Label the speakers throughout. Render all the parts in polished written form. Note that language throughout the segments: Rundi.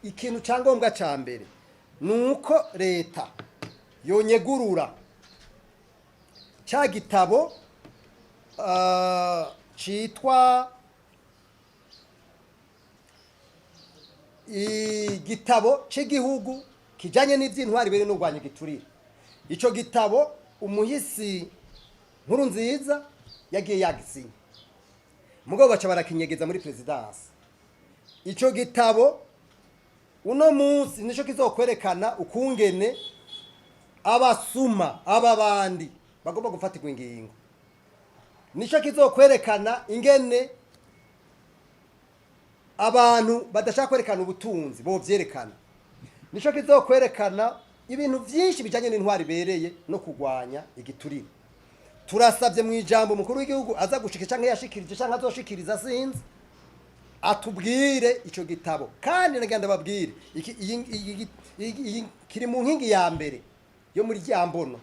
Speaker 1: Ikintu cya ngombwa cya mbere ni uko leta yonyegurura cya gitabo citwa Igitabo cy'Igihugu kijyanye n'iby'intwari bere n'urwanya igiturire. Icyo gitabo umuhisi Nkurunziza yagiye yagisinya, mugabo baca barakinyegeza muri présidence. Icyo gitabo uno munsi nicyo kizokwerekana ukungene abasuma aba bandi bagomba gufatirwa ingingo, nicyo kizokwerekana ingene abantu badashaka kwerekana ubutunzi bovyerekana, nico kizokwerekana ibintu byinshi bijanye n'intwari ibereye no kurwanya igiturire. Turasabye mu ijambo umukuru w'igihugu aza gushika canke yashikirije canke azoshikiriza, sinzi, atubwire ico gitabo. Kandi nagira ndababwire iyi kiri mu nkingi ya mbere yo muri rya mbono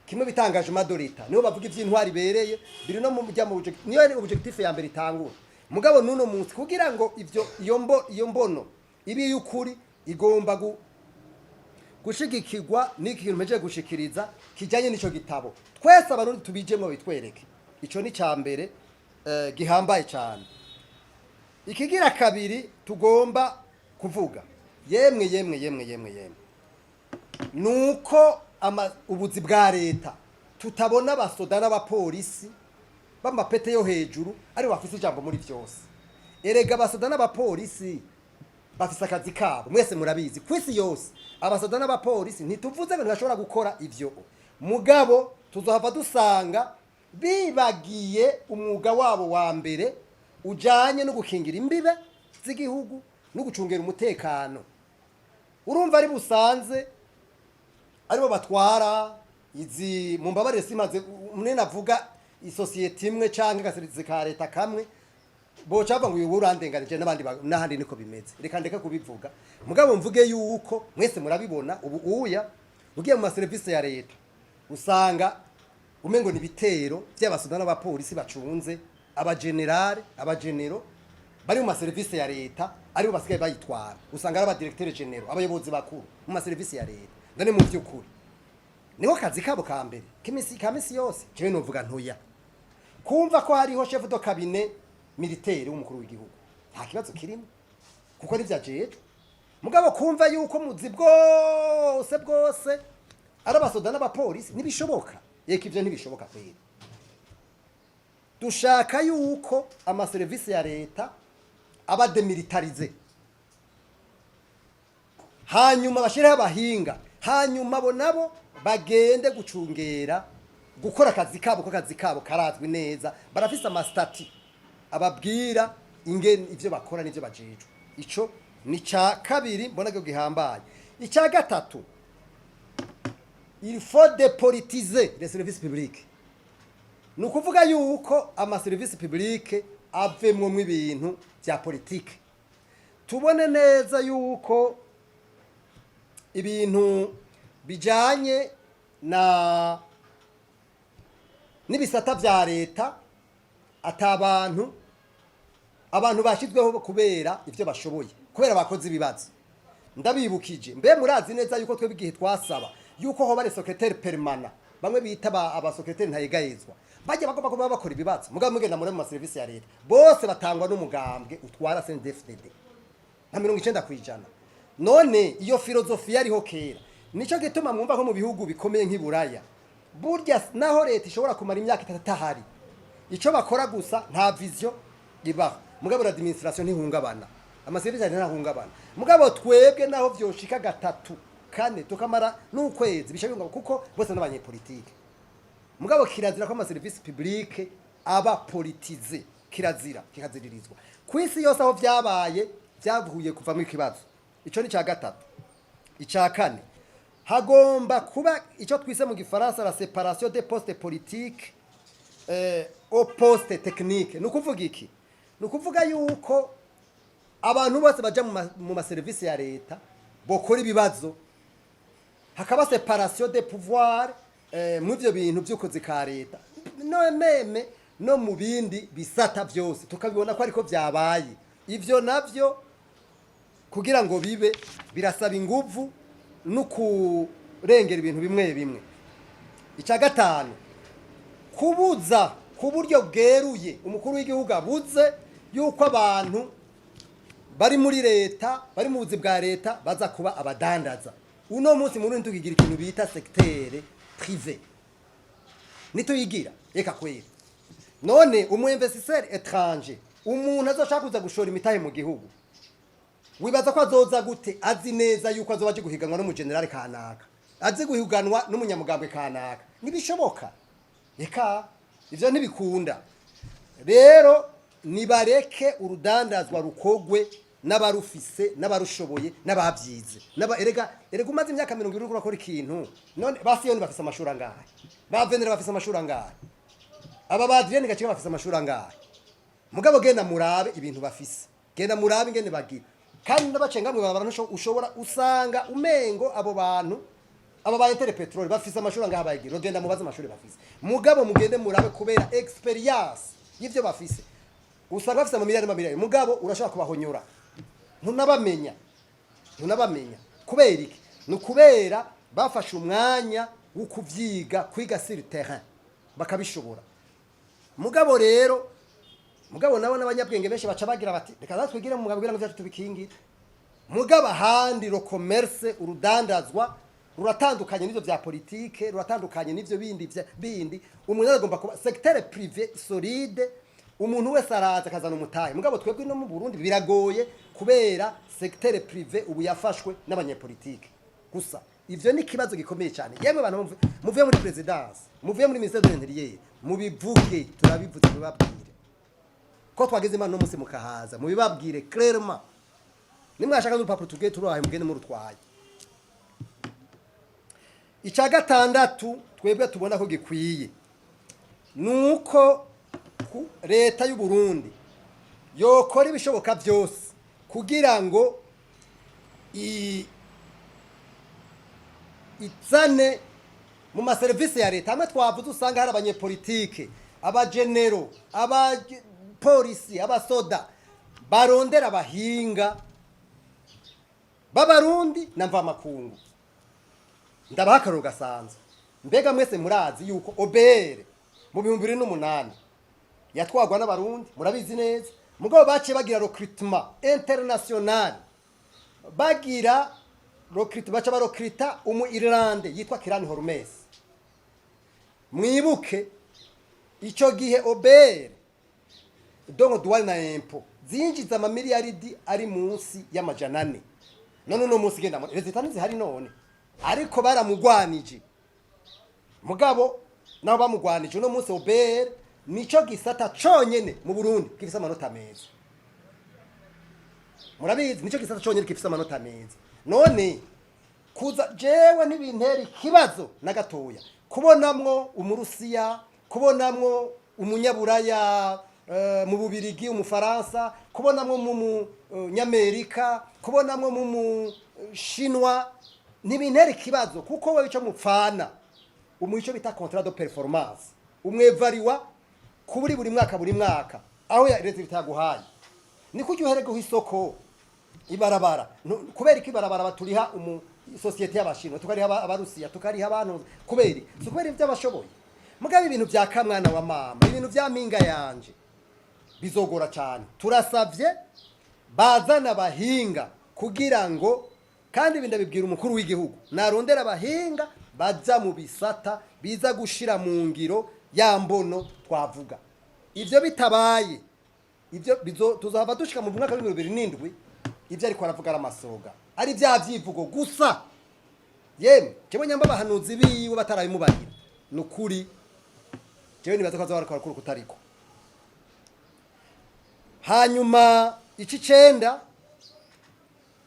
Speaker 1: kimwe bitangaje madorita, niho bavuga iby'intwari ibereye, biri no mu mujya mu niyo ari objectif ya mbere itangura. Mugabo nuno munsi, kugira ngo ivyo iyo mbono ibi y'ukuri, igomba gushigikirwa n'iki kintu mpejeje gushikiriza kijanye n'ico gitabo. Twese Abarundi tubijemwo, bitwereke. Ico ni ca mbere gihambaye cyane. Ikigira kabiri tugomba kuvuga, yemwe yemwe yemwe yemwe yemwe, nuko ubuzi bwa leta tutabona abasoda n'abapolisi b'amapete yo hejuru ari bafise ijambo muri vyose. Erega abasoda n'abapolisi bafise akazi kabo, mwese murabizi. Ku isi yose abasoda n'abapolisi, ntituvuze ngo ntibashobora gukora ivyo, mugabo tuzohava dusanga bibagiye umwuga wabo wa mbere ujanye no gukingira imbibe z'igihugu no gucungera umutekano. Urumva ari busanze aribo batwara izi, mu mbabarire, simaze munene avuga isosiyete imwe canke agaserivisi ka leta kamwe, boca bavuga ngo uyu urandenganije n'abandi n'ahandi niko bimeze. Reka ndeke kubivuga, mugabo mvuge yuko mwese murabibona. Ubu uya ugiye mu maserivisi ya leta usanga umengo ni ibitero by'abasoda n'abapolisi bacunze abagenerale, abagenero bari mu maserivisi ya leta, aribo basigaye bayitwara. Usanga ari aba directeurs généraux, abayobozi bakuru mu maserivisi ya leta. Ndane mu by'ukuri niko kazi kabo ka mbere k'imisi ka misi yose. Jewe novuga ntuya kumva ko hariho chef de cabinet militaire w'umukuru w'igihugu, nta kibazo kirimo kuko nivyo ajejwe. Mugabo kumva yuko muzi bwose bwose ari abasoda n'abapolisi, ntibishoboka. Yeka, ivyo ntibishoboka kweri. Dushaka yuko amaserivisi ya leta aba démilitarisé, hanyuma bashireho abahinga, hanyuma abo nabo bagende gucungera, gukora akazi kabo, ko akazi kabo karazwi neza, barafise ama statuts ababwira ingene ivyo bakora n'ivyo bajejwe. Ico ni ca kabiri mbona ko gihambaye. Icya gatatu, il faut dépolitiser les services publics. Ni ukuvuga yuko amaserivisi publics avemwo ibintu bya politike. Tubone neza yuko ibintu bijanye na n'ibisata vya leta atabantu, abantu bashyizweho kubera ivyo bashoboye, kubera bakoze ibibazo. Ndabibukije, mbe murazi neza yuko twebwe igihe twasaba yuko hoba ari secrétaire permanent, bamwe bita aba secrétaire ntayegayezwa, bajya bagomba kuba bakora ibibazo. Mugabo mugenda muri mu maserivisi ya leta, bose batangwa n'umugambwe utwara CNDD-FDD, nka 90%. None iyo philosophie yariho kera. Nico gituma mwumva ko mu bihugu bikomeye nk'i Buraya, burya naho leta ishobora kumara imyaka 3 atahari, ico bakora gusa nta vision ibaho, mugabo l'administration ntihungabana, amaserivisi ntahungabana. Mugabo twebwe naho vyoshika gatatu kane tukamara n'ukwezi, bisha bihungabana kuko bose n'abanyepolitike. Mugabo kirazira ko amaserivisi publique aba politisé, kirazira kikaziririzwa. Ku isi yose aho vyabaye vyavuye kuvamo ikibazo. Ico ni ca gatatu. Ica kane, hagomba kuba icyo twise mu Gifaransa la séparation des postes politiques au poste technique. Ni ukuvuga iki? Ni ukuvuga yuko abantu bose baja mu maserivisi ya leta bokora ibibazo, hakaba séparation des pouvoirs mu ivyo bintu vy'ukuzi ka leta, no même no mu bindi bisata vyose, tukabibona ko ariko vyabaye. Ivyo navyo Kugira ngo bibe, birasaba inguvu no kurengera ibintu bimwe bimwe. Icya gatanu, kubuza ku buryo bweruye, umukuru w'igihugu abuze yuko abantu bari muri leta, bari mu buzi bwa leta, baza kuba abadandaza. Uno munsi muri tukigira ikintu bita secteur privé, nituyigira reka kwera. None umu investisseur étranger, umuntu azoshaka kuza gushora imitahe mu gihugu, wibaza ko azoza gute azi neza yuko azoba aje guhiganwa n'umugenerale kanaka, azi guhiganwa n'umunyamugambwe kanaka? Ntibishoboka, reka, ivyo ntibikunda. Rero nibareke urudandazwa rukogwe n'abarufise, n'abarushoboye, n'ababyize. N'aba erega umaze imyaka 20 uriko urakora ikintu. None basiyoni bafise amashuri angahe? Ba Venera bafise amashuri angahe? Aba ba Adrienne Gakiga bafise amashuri angahe? Mugabo genda murabe ibintu bafise, genda murabe ingene bagira. Kandi n'abacenga mwe babara, ushobora usanga umengo abo bantu, aba ba Interpetrol bafise amashuri angahe? Bayigira, genda mubaze amashuri bafise. Mugabo mugende murabe, kubera expérience y'ivyo bafise, usanga bafise amamiliyari n'amamiliyari, mugabo urashobora kubahonyora ntunabamenya, ntunabamenya. Kubera iki? Ni ukubera bafashe umwanya wo kuvyiga, kwiga sur terrain, bakabishobora. Mugabo rero, mugabo nabo n'abanyabwenge benshi baca bagira bati: "Reka natwe twigire mu mugabo kugira ngo vyacu tubikingire." Mugabo ahandi le commerce, urudandazwa ruratandukanye n'ivyo vya politike, ruratandukanye n'ivyo bindi bindi. Umuntu agomba kuba secteur privé solide, umuntu wese araza akazana umutahe. Mugabo twebwe no mu Burundi biragoye, kubera secteur privé ubu yafashwe n'abanyepolitike gusa. Ivyo ni ikibazo gikomeye cyane. Yemwe bantu muvuye muri présidence, muvuye muri ministère de l'Intérieur, mubivuge. Turabivuze, mubibabwire ko twageze imana no munsi mukahaza, mubibabwire clairement. Nimwashaka n'urupapuro tugiye turuhaye, mugende murutwaye. Icya gatandatu twebwe tubona ko gikwiye nuko leta y'u Burundi yokora ibishoboka byose kugira ngo izane mu maserivisi ya leta, hamwe twavuze usanga hari abanyepolitike, abagenero, abapolisi, abasoda, barondera abahinga b'Abarundi na mvamakungu. Ndabaha akarorero gasanzwe. Mbega mwese murazi yuko OBR mu 2008 yatwagwa n'Abarundi? Murabizi neza. Mugabo baciye bagira recrutement international, bagira recrutement, baca barecruta umu Irlande yitwa Kieran Holmes. Mwibuke ico gihe OBR, donc douane na impôt, zinjiza amamiliyaridi ari munsi y'400. None uno munsi genda muri résultats ntizihari. None ariko baramugwanije. Mugabo naho bamugwanije, uno munsi OBR nico gisata conyene mu Burundi gifise amanota meza. Murabizi, nico gisata conyene gifise amanota meza. None kuza jewe ntibintera ikibazo na gatoya kubonamwo Umurusiya, kubonamwo Umunyaburaya, mu Bubirigi, Umufaransa, kubonamwo mu Munyamerika, kubonamwo mu Mushinwa, ntibintera ikibazo, kuko wewe ico mupfana umuico bita contrat de performance, umwevariwa kuri buri mwaka, buri mwaka aho ya leta itaguhaye. Niko ujya uherega isoko ibarabara. Kubera ko ibarabara baturiha umu société y'Abashinwa, tukariha Abarusiya, tukariha abantu, kubera iki? Si kubera ibyo abashoboye. Mugabo ibintu bya kamwana wa mama, ibintu bya mpinga yanje, bizogora cyane. Turasavye bazana abahinga kugira ngo, kandi ibi ndabibwira umukuru w'igihugu, narondera abahinga baza mu bisata biza gushira mu ngiro ya mbono twavuga. Ivyo bitabaye ivyo, bizo tuzava dushika mu mwaka wa 2007, ivyo ariko aravuga ari amasoga, ari bya vyivugo gusa. Yemwe jewe nyamba abahanuzi biwe batarabimubarira, nukuri jewe nibaza ko azoba ariko arakora kutariko. Hanyuma ici cenda,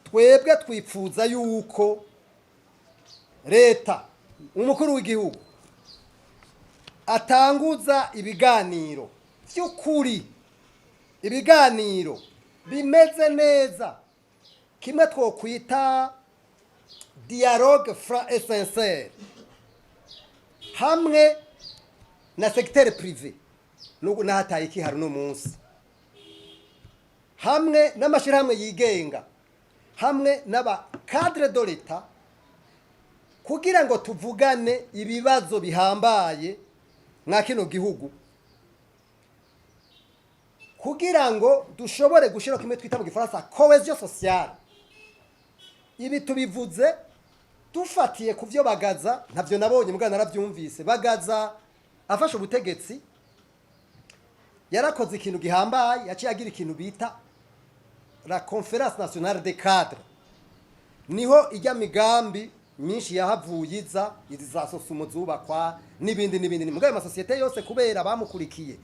Speaker 1: twebwe twipfuza yuko leta, umukuru w'igihugu atanguza ibiganiro vy'ukuri, ibiganiro bimeze neza, kimwe twokwita dialogue franc et sincère hamwe na secteur privé, nubu nahataye ikihari uno munsi, hamwe n'amashirahamwe yigenga. hamwe n'aba cadre de l'État, kugira ngo tuvugane ibibazo bihambaye mwa kino gihugu, kugira ngo dushobore gushira kimwe twita mu Gifaransa cohésion sociale. Ibi tubivuze dufatiye ku byo Bagaza, ntavyo nabonye mbwa naravyumvise. Bagaza afashe ubutegetsi yarakoze ikintu gihambaye, yaciye agira ikintu bita la Conférence nationale des cadres. Niho ijya migambi myinshi yahavuye iza, izi za SOSUMO zubakwa n'ibindi n'ibindi. Mugabo ayo masosiyete yose, kubera bamukurikiye,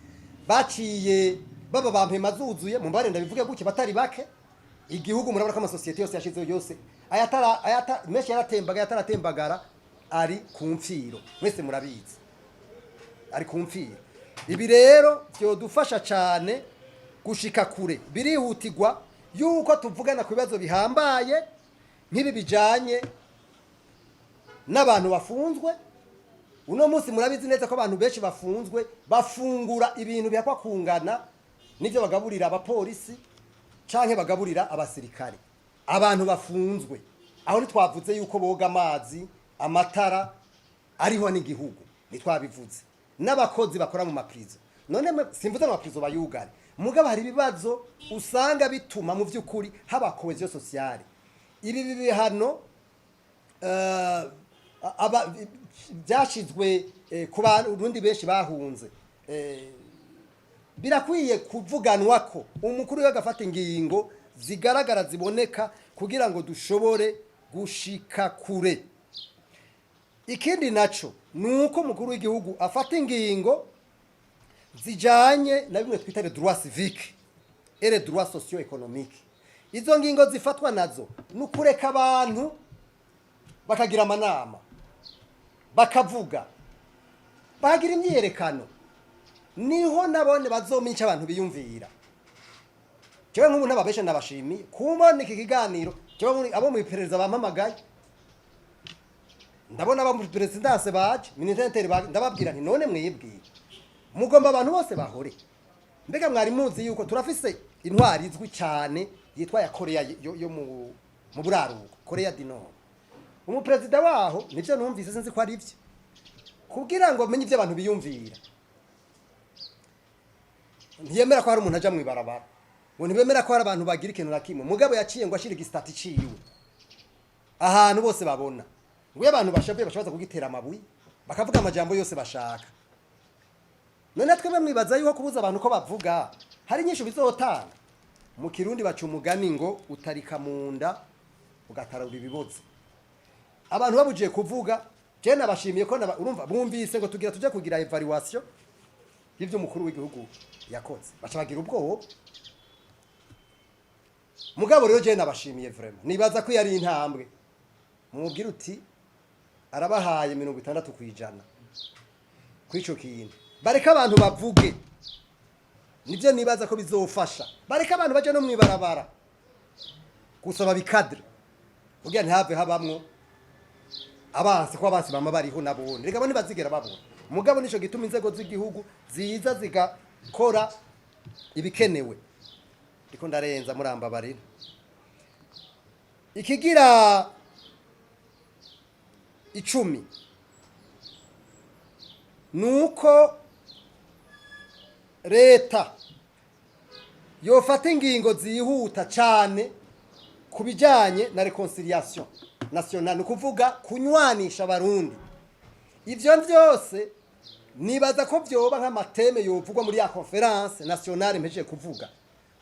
Speaker 1: baciye baba bampema zuzuye, mu mbare ndabivuge gutya, batari bake. Igihugu murabona ko amasosiyete yose yashizeho yose, ayatara ayata menshi yaratembaga, yataratembagara, ari ku mfiro. Mwese murabizi, ari ku mfiro. Ibi rero byodufasha cyane gushika kure. Birihutirwa yuko tuvugana ku bibazo bihambaye nk'ibi bijanye n'abantu bafunzwe uno munsi. Murabizi neza ko abantu benshi bafunzwe bafungura ibintu bihakwa kungana n'ibyo bagaburira abapolisi canke bagaburira abasirikare. Abantu bafunzwe aho ntitwavuze yuko boga amazi, amatara ariho n'igihugu, ntitwabivuze n'abakozi bakora mu maprizo. None simvuze amaprizo bayugare, mugabo hari ibibazo usanga bituma mu by'ukuri haba cohésion sociale. Ibi bihano aba byashizwe ku Barundi benshi bahunze, birakwiye kuvuganwa ko umukuru we agafata ingingo zigaragara, ziboneka, kugira ngo dushobore gushika kure. Ikindi naco ni uko umukuru w'igihugu afata ingingo zijanye na bimwe twita les droits civiques et les droits socio-économiques. Izo ngingo zifatwa nazo ni ukureka abantu bakagira amanama, bakavuga, bakagira imyiyerekano. Niho nabone bazomenya icyo abantu biyumvira. Jewe nk'ubu ntababeshe, ndabashimiye kubona iki kiganiro. Jewe abo mu iperereza bampamagaye, ndabona abo muri présidence baje, ministère baje, ndababwira nti: "None mwibwira mugomba abantu bose bahore?" Mbega mwari muzi yuko turafise intwari izwi cyane yitwa ya Korea yo mu buraruko, Korea du Nord? Umuperezida waho, nivyo numvise, sinzi ko ari ivyo, kugira ngo menye ivyo abantu biyumvira, ntiyemera ko hari umuntu aja mw'ibarabara, ngo ntibemera ko hari abantu bagira ikintu na kimwe. Mugabo yaciye ngo ashira igisitati ciwe ahantu bose babona, ngo iyo abantu bashavuye bashobora kugitera amabuye, bakavuga amajambo yose bashaka. None twebwe mwibaza yuko kubuza abantu ko bavuga hari inyishu bizotanga? Mu Kirundi baca umugani ngo utarika mu nda ugatarura ibibozo. Abantu babujiye kuvuga, je nabashimiye ko urumva bumvise ngo tugira tuje kugira évaluation y'ivyo umukuru w'igihugu yakoze, baca bagira ubwoba. Mugabo rero je nabashimiye vraiment, nibaza ko yari intambwe. Mubwira uti arabahaye 60% kw'ico kintu. Bareka abantu bavuge, nivyo nibaza ko bizofasha. Bareka abantu baje no mwibarabara, gusa babikadre kugira ntihave habamwo abansi, ko abansi bama bariho nabone. Reka bo ntibazigera babona. Mugabo nico gituma inzego z'igihugu ziza zigakora ibikenewe. Ndiko ndarenza, murambabarira. Ikigira 10 nuko leta yofata ingingo zihuta cane ku bijanye na réconciliation nationale, ni ukuvuga kunywanisha Abarundi. Ivyo vyose nibaza ko vyoba nk'ama thèmes yovugwa muri ya conférence nationale mpejeje kuvuga.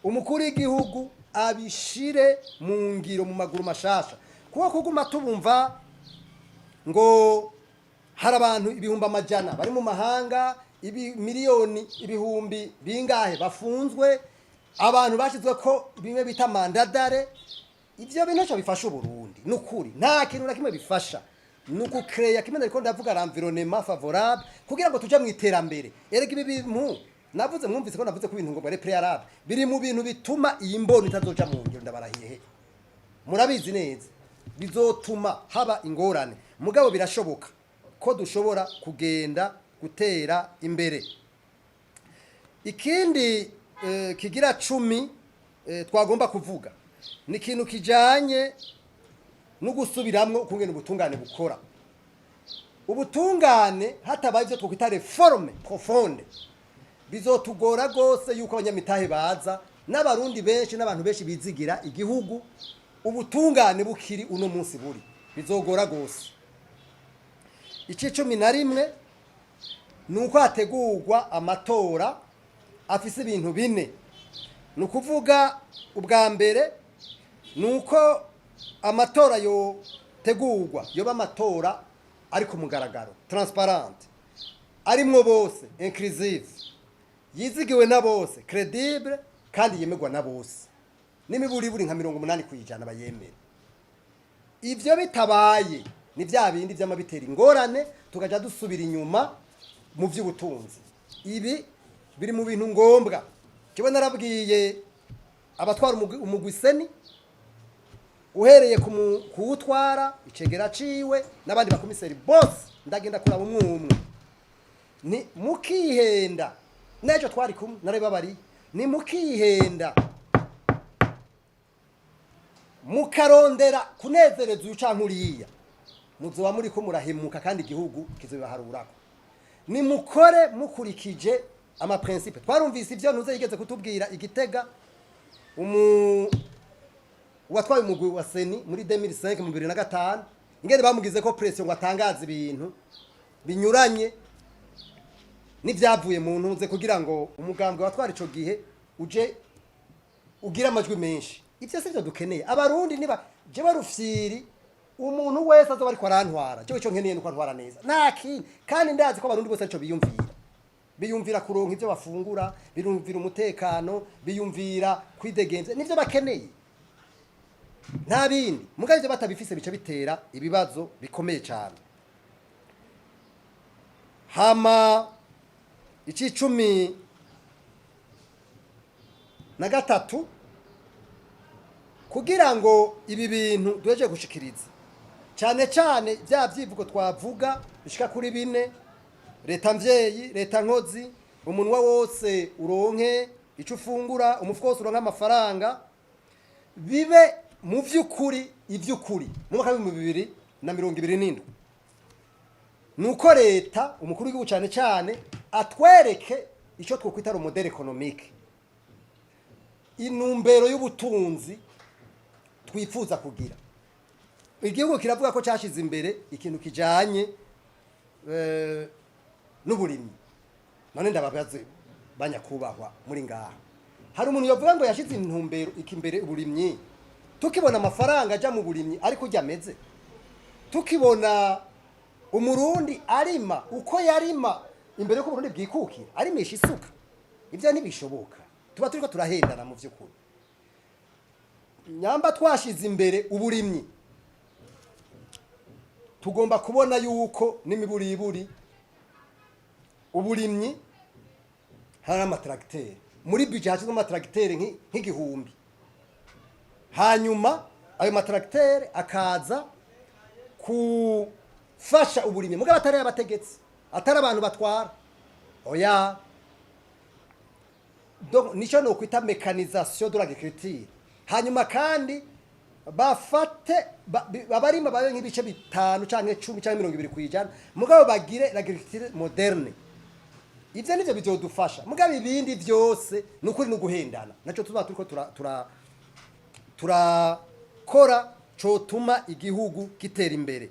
Speaker 1: Umukuru w'igihugu abishire mu ngiro mu maguru mashasha, kuko kuguma tubumva ngo hari abantu ibihumbi amajana bari mu mahanga, ibi miliyoni ibihumbi bingahe bafunzwe, abantu bashyizwe ko bimwe bita mandat d'arrêt, ivyo bintu ntacyo bifasha Uburundi. Nukuri nta kintu na kimwe bifasha. Ni ugukereya kimwe nariko ndavuga, l'environnement favorable kugira ngo tuje mu iterambere. Erega ibi bintu navuze, mwumvise ko navuze ko ibintu ngo bare préalable, biri mu bintu bituma iyi mbono itazoja mu ngiro. Ndabarahiye he, murabizi neza, bizotuma haba ingorane. Mugabo birashoboka ko dushobora kugenda gutera imbere. Ikindi kigira 10 twagomba kuvuga Ni ikintu kijanye no gusubiramwo ukungene ubutungane bukora. Ubutungane hatabaye ivyo twokwita réforme profonde, bizotugora rwose yuko abanyamitahe baza n'Abarundi benshi n'abantu benshi bizigira igihugu. Ubutungane bukiri uno munsi buri, bizogora rwose. Ici 11 ni uko hategurwa amatora afise ibintu bine. Ni ukuvuga, ubwa mbere ni uko amatora yotegurwa yoba amatora ari ku mugaragaro, transparent, arimwo bose, inclusive, yizigiwe na bose, crédible, kandi yemerwa na bose, n'imiburiburi nka 80% bayemera. Ivyo bitabaye, ni vya bindi vyama bitera ingorane, tukaja dusubira inyuma mu vy'ubutunzi. Ibi biri mu bintu ngombwa. Jewe narabwiye abatwara umugwi CENI, uhereye kuwutwara, icegera ciwe n'abandi bakomiseri bose, ndagenda kuraba umwe umwe. Ni mukihenda, n'ejo twari kumwe, narabibabariye, ni mukihenda mukarondera kunezereza uyu canke uriya, muzoba muriko murahemuka kandi igihugu kizobibaharurako. Nimukore mukurikije ama principes. Twarumvise ivyo ntuze yigeze kutubwira igitega uwatwaye umugwi wa CENI muri 2005, mu 2005, ingene bamugize ko pression ngo atangaze ibintu binyuranye n'ivyavuye mu ntuze kugira ngo umugambwe watwara ico gihe uje ugira amajwi menshi. Ivyo sivyo dukeneye. Abarundi niba jewe Rufyiri, umuntu wese azoba ariko arantwara, jewe ico nkeneye nuko antwara neza, nta kindi. Kandi ndazi ko Abarundi bose arico biyumvira: biyumvira kuronka ivyo bafungura, biyumvira umutekano, biyumvira kwidegemvya. Nivyo bakeneye, nta bindi. Mugabo ivyo batabifise, bica bitera ibibazo bikomeye cyane. Hama ici 13, kugira ngo ibi bintu duheje gushikiriza, cyane cyane bya byivugo twavuga bishika kuri bine: leta mvyeyi, leta nkozi, umunwa wose uronke ico ufungura, umufuko wose uronke amafaranga, bibe mu vy'ukuri ivy'ukuri mu mwaka w'2027, nuko leta, umukuru w'igihugu cyane cyane, atwereke icyo twokwita modèle économique, intumbero y'ubutunzi twifuza kugira. Igihugu kiravuga ko cyashize imbere ikintu kijanye n'uburimyi. None ndababaze, banyakubahwa muri ngaha, hari umuntu yavuga ngo yashize intumbero iki imbere, uburimyi, tukibona amafaranga aja mu burimyi ariko ujya ameze, tukibona Umurundi arima uko yarima imbere yuko Uburundi bwikukira, arimisha isuka? Ibyo ntibishoboka, tuba turiko turahendana mu vy'ukuri. Nyamba twashize imbere uburimyi, tugomba kubona yuko n'imiburiburi uburimyi hari amatracteurs muri budget, hashyizwe amatracteurs nk'igihumbi, hanyuma ayo matracteurs akaza gufasha uburimyi, mugabo atari abategetsi, atari abantu batwara, oya. Donc nico no kwita mécanisation de l'agriculture. Hanyuma kandi bafate abarima babe nk'ibice 5 canke 10 canke 20%, mugabo bagire l'agriculture moderne. Ivyo nivyo bizodufasha. Mugabo ibindi vyose ni ukuri no guhendana, naco tuba turiko turakora cotuma igihugu gitera imbere.